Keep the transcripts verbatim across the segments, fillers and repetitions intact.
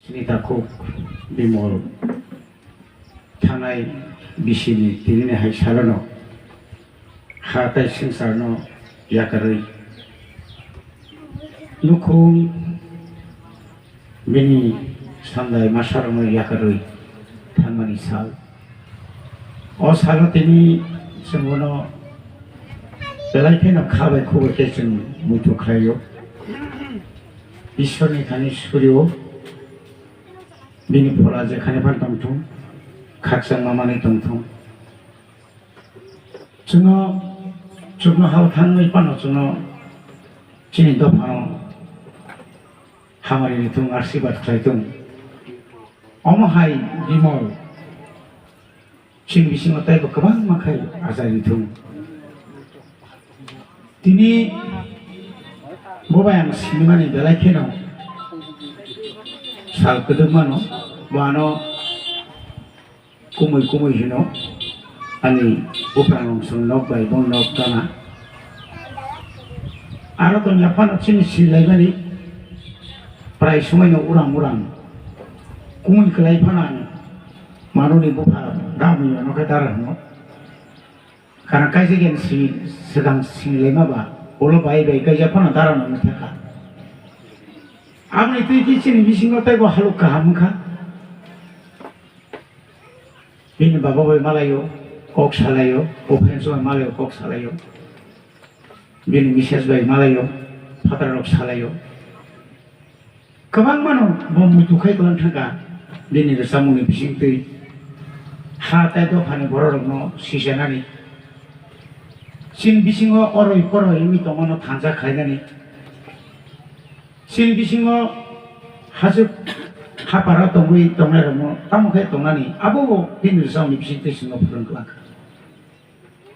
Chini takhuk Bimol thangnai bisini tinini hai salono ha tai swngcharno yakarwi nukhung bini sandai masarokno yakarwi thangmani sal. O salo tini chwng bono belai kheno kha bai khobor khe chwng muitu khlaio. Ishwarni thani surio. Bini phola jekhani phan tongthung, khakchangma manwi tongthung. Chwngno, chwngno hao thangwi phano chwngno chini dophano hamari rithung, asirwad khlai thung. Omo hai Bimol chini bisingo teibo kwbangma khai achai rithung. Tini bo bai ang sinimani belai kheno sal kwdwkmano, bo ano kumui kumui hino ani buphang rong song nok bai bo nok gana. Aro tongya phano chini sinlaimani prai sumaino uram uram kumui kwlai phano ang manoni bupha ramwi ano khe dara hino. Karon kaisa gen si swkang sinilaima ba ulo bai bai kaisa phano dara no mithakha. Aboni twi khe chini bisingo teibo haluk kaham wngkha. Bini baba bai malaio, kok salaio, o friends bai malaio, kok salaio. Bini misses bai malaio, phatarrok salaio. Kwbangmano bo muitu khai kwlang thangkha bini rwchapmungni bisingtwi. Ha tai dophani bororokno sisanani. Chini bisingo oroi poroi wngwi tongmano thansa khlainani. Chini bisingo hachwk haparo tongwi tongnairokno tamo khe tongnani, abo bo bini rwchapmungni bisingtwi chwngno phrwng kwlangkha.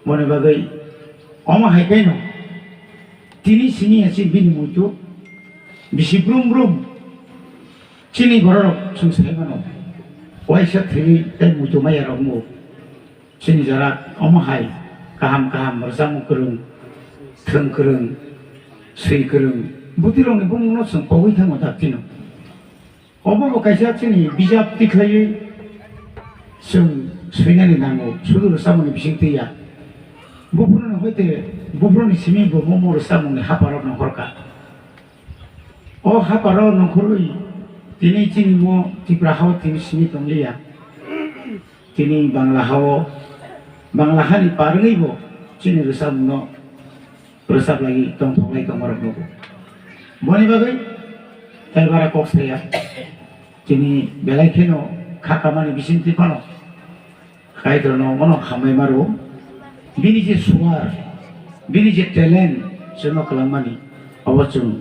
Boni bagwi omo hai khe no tini simi ya chini bini muitu bisi brum brum chini bororok chwng sai mano. Waisa thwi tei muitu maya rok mo chini jora omo hai kaham kaham rwchapmung kwrwng, thwng kwrwng, swi kwrwng bwtwi rokni bumung no chwng pogwi thango daktino. Obo bo kaisa chini bijap tikhlaiwi chwng swinani nango, sudu rwchapmungni bisingtwi ya. Buphuruni hoite buphuruni simi bo momo rwchapmungni haparokno horkha. O haparo nongkhorwi tini chini mo Tipra hao tini simi tongliya. Tini Bangla hao, Bangla hani par wngwi bo chini rwchapmungno rwchap laiwi tongthok lai tongmarok nugo. Boni bagwi tai bara kok saya. Tini belai kheno kha kamani bisingtwi phano Kaitorno omono hambai maro. Bini je suar, bini je talent chwngno kwlangmani, obo chwng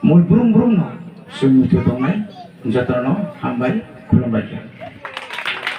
mui brum brumno chwng muitu tongnai. Jotono hambai, khulumbai khe.